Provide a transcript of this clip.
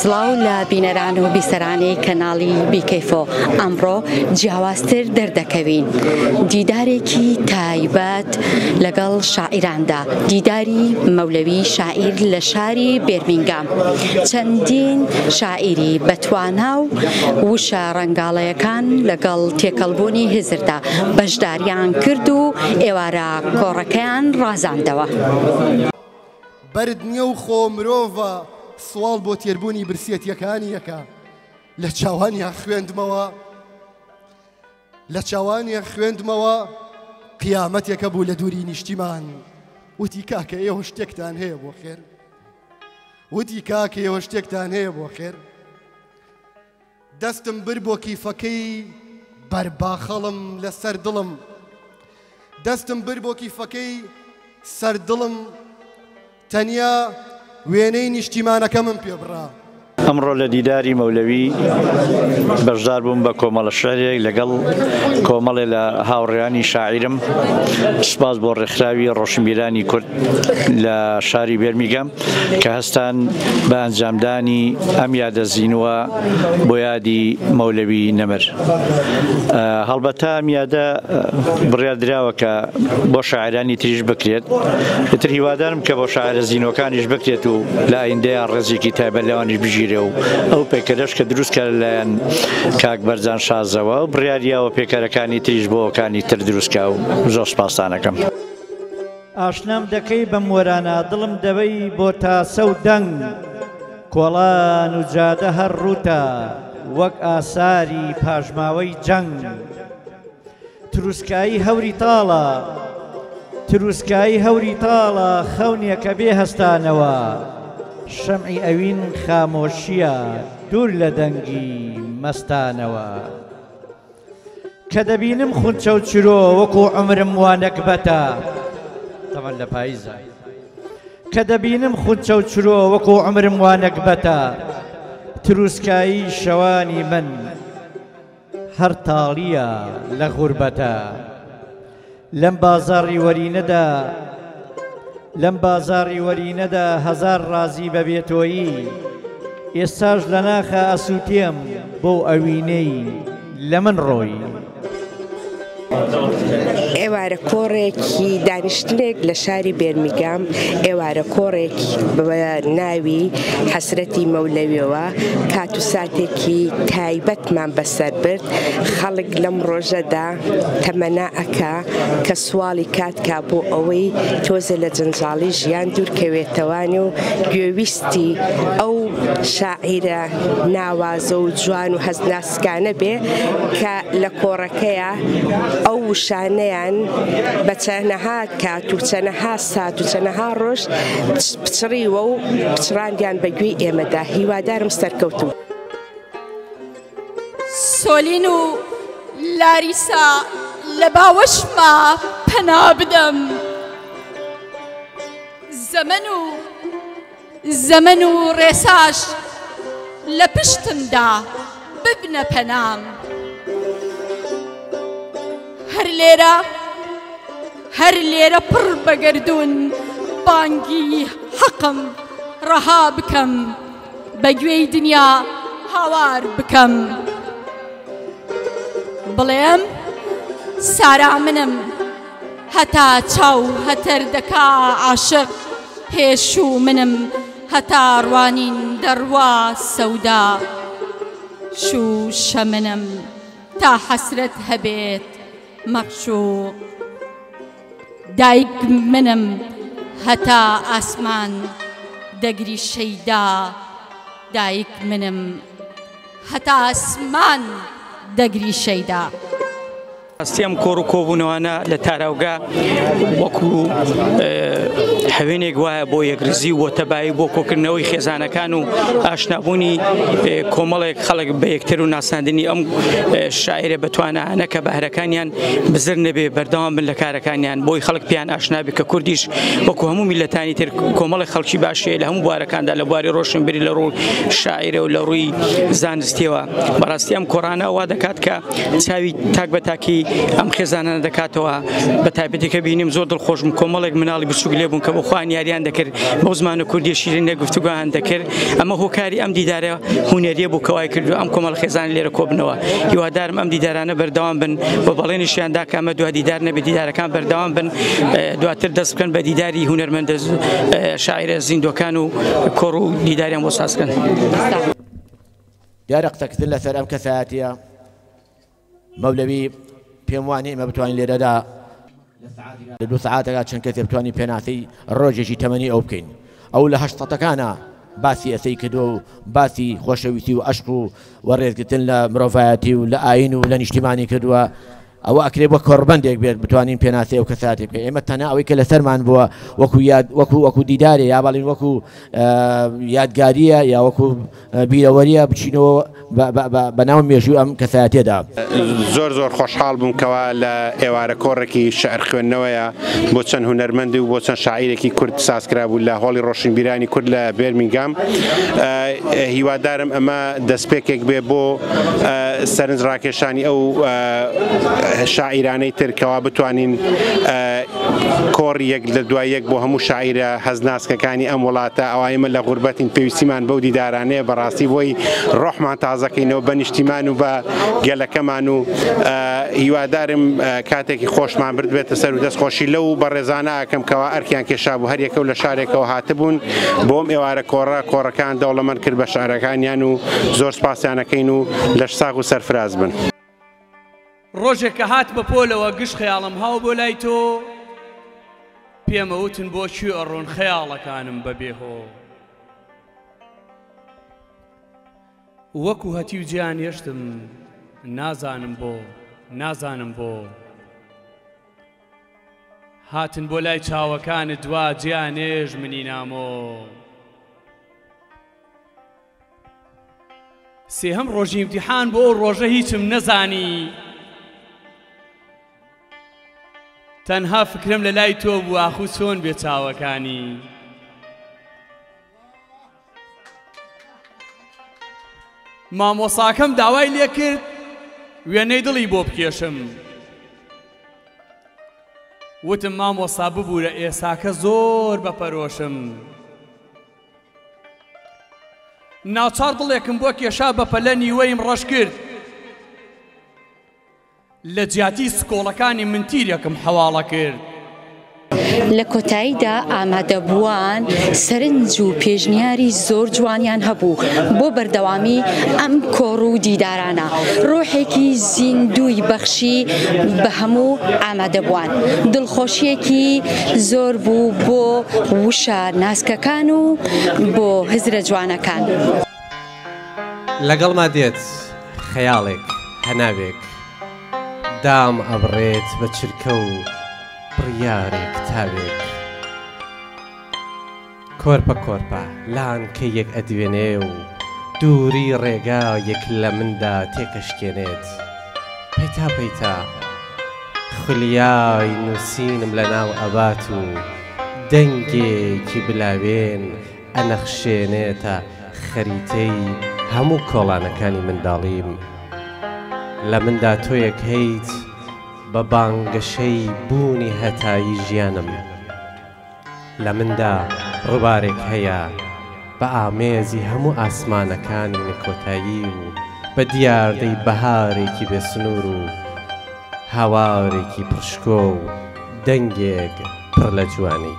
سڵاو لە بینەران و بیسەرانی کەناڵی بیکەیفۆ ئەمڕۆ جیاوازتر دەردەکەوین دیدارێکی تایبەت لەگەڵ شاعیراندا دیداری مەولەوی شاعیر لە شاری بێرمینگام چەندین شاعیری بەتوانا و وشە ڕەنگاڵەیەکان لەگەڵ تێکەڵبوونی هزردا بەشداریان کرد و ئێوارە کۆڕەکەیان ڕازاندەوە. بەرد نیە و خۆ مرۆڤە سواڵ بۆ تێربوونی برسیەتیەکانی ئەکا لە چاوانیا خوێندمەوە لە چاوانیا خوێندمەوە قیامەتێکە بوو لە دووری نیشتیمان وتی کاکە ئێوە شتێکتان هەیە بۆ خێر وتی کاکە ئێوە شتێکتان هەیە بۆ خێر دەستم برد بۆ کیفەکەی بەرباخەڵم لەسەر دڵم دەستم برد بۆ کیفەکەی سەر دڵم تەنیا وێنەی نیشتیمانەکەمم پێ بڕا. ئەمڕۆ لە دیداری مەولەوی بەشدار بووم بە کۆمەڵە شعرێک لەگەڵ کۆمەڵێ لە هاوڕێیانی شاعیرم. سوپاس بۆ ڕێکخراوی ڕۆشنبیرانی کورد لە شاری بێرمیگەم کە هەستان بە ئەنجامدانی ئەم یادە زینووە بۆ یادی مەولەوی نەمر. هەڵبەتە ئەم یادە بڕیار دراوە کە بۆ شاعرانی تریش بکرێت، ئیتر هیوادارم کە بۆ شاعرە زینووەکانیش بکرێت و لە ئایندەیا ڕێزێکی تایبەت لەوانیش بگیرێ و ئەو پەیکەرەش کە دروست کرا لەلایەن کاک بەرزان شازەوە بڕیاریاوە پێکەرەکانی تریش بۆ ئەوکانی تر دروست کا و زۆر سپاستان ئەکەم. ئاشنام دەکەی بەم وەرانە دڵم دەبەی بۆ تاسە و دەنگ کۆڵان و جادە هەر ڕووتە وەک ئاساری پاشماوەی جەنگ تروسکایی هەوری تاڵە تروسکایی هەوری تاڵە خەونێکە بێ هەستانەوە شەمعی ئەوین خامۆشییە دوور لە دەنگی مەستانەوە. کە دەبینم خونچە و چرۆ وەکو عومرم وا نەگبەتە تەمەن لە پاییزە کە دەبینم خونچە و چرۆ وەکو عومرم وا نەگبەتە تروسکایی شەوانی من هەر تاڵییە لە غوربەتە لەم بازاڕی وەرینەدا لەم بازاڕی وەرینەدا هەزار ڕازی بە بێ تۆیی ئێستاش لە ناخا ئەسووتێم بۆ ئەوینەی لە من ڕۆیی. ئێوارە کۆڕێکی دانیشتنێک لە شاری بێرمیگام ئێوارە کۆڕێک بە ناوی حەسرەتی مەولەویەوە کات و ساتێکی تایبەتمان بەسەر برد خەڵک لەم ڕۆژەدا تەمەنا ئەکا کە سواڵی کات کا بۆ ئەوەی تۆزێ لە جەنجاڵی ژیان دوور کەوێتەوان و گوێویستی ئەو شاعیرە ناوازە و جوان و هەست ناسکانە بێ کە لە کۆڕەکەیا ئەو وشانەیان بە چەنەها کات و چەنەها سات و چەنەها ڕۆژ پچڕیوە و پچڕاندیان بە گوێی ئێمەدا هیوادارم سەرکەوتوو سۆلین و لاریسا لە باوەشما پەنا بدەم زەمەن و زەمەن و ڕێساش لە پشتمدا ببنە پەنام هەر لێرە هەر لێرە پڕ بە گەردوون بانگی حەقم ڕەها بکەم بە گوێی دنیا هاوار بکەم بڵێم سارا منم هەتا چاو هەتەر دەکا عاشق هێشوو منم هەتا ڕوانین دەڕوا سەودا شووشە منم تا حەسرەت هەبێت مەعشوق دایک منم هەتا ئاسمان دەگری شەیدا دایک منم هەتا ئاسمان دەگری شەیدا. ڕاستی ئەم کۆڕ و کۆبوونەوانە لە تاراوگە وەکو هەوێنێک وایە بۆ یەکڕیزی و بۆ تەبایی بۆ کۆکردنەوەی خێزانەکان و ئاشنابوونی کۆمەڵێک خەڵک بە یەکتر و ناساندنی ئەم شاعیرە بەتوانانە کە بەهرەکانیان بزر نەبێ بەردەوام بن لە کارەکانیان بۆی خەڵک پێیان ئاشنا بێ کە کوردیش وەکو هەموو میللەتانی تر کۆمەڵێک خەڵکی باشەیە لە هەموو بوارەکاندا لە بواری ڕۆشنبیری لە ڕووی شاعیرە و لە ڕووی زانستیەوە بەڕاستی ئەم کۆڕانە وا دەکات کە چاوی تاک بە تاکی. ئەم خێزانانە دەکاتەوە بە تایبەتی کە بینیم زۆر دڵخۆشم کۆمەڵێک مناڵی بچووک لێ بوون کە بۆ خۆیان یاریان دەکرد بەو زمانە کوردیە شیرینە گفتوگۆیان دەکرد ئەمە هۆکاری ئەم دیدارە هونەریە بوو کە وای کردو ئەم کۆمەڵ خێزان لێرە کۆبنەوە هیوادارم ئەم دیدارانە بەردەوام بن و بەڵێنیشیان دا کە ئەمە دوا دیدار نەبێت دیدارەکان بەردەوام بن دواتر دەست بکەن بە دیداری هونەرمەندە شاعیرە زیندوەکان و کۆڕ و دیداریان بۆ ساز بکەن. دیارە قسەکردن لەسەر ئەم کەسایەتیە مەولەوی پێم وانیە ئێمە بتوانین لێرەدا لە دوو سەعاتێکا چەند کەسێ بتوانین پێناسەی ڕۆژێکی تەمەنی ئەو بکەین ئەو لە هەشت سەتەکانە باسی ئەسەی کردووە و باسی خۆشەویستی و ئەشق و و ڕێزگرتن لە مرۆڤایەتی و لە ئاین و لە نیشتیمانی کردووە ئەوە ئەکرێ بۆ کۆڕبەندێک بێت بتوانین پێناسەی ئەو کەساتێ بکەین ئێمە تەنها ئەوەی کە لەسەرمان بووە وەکو یاد وەکو وەکو دیدارێ یا بەڵین وەکو یادگاریە یا وەکو بیرەوەریە بچینەوە بە ناو مێژووی ئەم کەسایەتیەدا. زۆر زۆر خۆشحاڵ بووم کەوا لە ئێوارە کۆڕێکی شعر خوێندنەوەیە بۆ چەند هونەرمەند و بۆ چەند شاعیرێکی کورد ساز کرابوو لە هۆڵی ڕۆشنبیرانی کورد لە بێرمینگام. هیوادارم ئەمە دەستپێکێک بێ بۆ سەرنج ڕاکێشانی ئەو شاعیرانەی تر کەوا بتوانین کۆڕی یەک لە دوای یەک بۆ هەموو شاعیرە هەستناسکەکانی ئەم وڵاتە، ئەوا ئێمە لە غوربەتین پێویستیمان بەو دیدارانەیە بەڕاستی بۆی ڕۆحمان تازەکەینەوە بە نیشتیمان و بە گەلەکەمان و هیوادارم کاتێکی خۆشمان بردبێتە سەر و دەست خۆشی لەو بەڕێزانە ئەکەم کەوا ئەرکیان کێشابوو هەر یەکە و لە شارێکەوە هاتبوون بۆم ئێوارە کۆڕە کۆڕەکان دەوڵەمەند کرد بە شعرەکانیان و زۆر سپاسیانەکەین و لەش ساغ و سەرفراز بن. ڕۆژێک کە هاتمە پۆلەوە گشت خەیاڵم هاو بۆ لای تۆ پێمەوتن بۆ کوێ ئەڕۆن خەیاڵەکانم بە بێ هۆ وەکو هەتیو جێیان هێشتم نازانم بۆ نازانم بۆ هاتن بۆ لای چاوەکانت دوا جێیان نێژ منی نامۆ. سێهەم ڕۆژی ئیمتیحان بۆ ئەو ڕۆژە هیچم نەزانی تەنها فکرم لە لای تۆ بوو ئاخو چۆن بێ چاوەکانی مامۆساکەم داوای لێ کرد وێنەی دڵی بۆ بکێشم وتم مامۆسا ببوورە ئێساکە زۆر بە پەرۆشم ناچار دڵێکم بۆ کێشا بە پەلە نیوەیم ڕەش کرد لە جیاتی سکۆڵەکانی من تیرێکم حەواڵە کرد. لە کۆتاییدا ئامادەبووان سەرنج و پێشنیاری زۆر جوانیان هەبوو بۆ بەردەوامی ئەم کۆڕ و دیدارانە، ڕۆحێکی زیندووی بەخشی بە هەموو ئامادەبووان، دڵخۆشییەکی زۆر بوو بۆ وشە ناسکەکان و بۆ هزرە جوانەکان. لەگەڵما دێت خەیاڵێک هەناوێک دام ئەبڕێت بە چرکە و بڕیارێک تاوێک. کۆرپە کۆرپە لانکەیەک ئەدوێنێ و دووری ڕێگایەک لە مندا تێکەشکێنێت. پەیتا پەیتا خولیای نووسینم لە ناو ئەبات و دەنگێکی بلاوێن ئەنەخشێنێتە خەریتەی هەموو کۆڵانەکانی منداڵیم. لە مندا تۆیەک هەیت بە بانگەشەی بوونی هەتایی ژیانم. لە مندا ڕووبارێک هەیە بە ئامێزی هەموو ئاسمانەکانی نەکۆتایی و بە دیاردەی بەهارێکی بێ سنوور و هاوارێکی پڕ شکۆ و دەنگێک پڕ لە جوانی.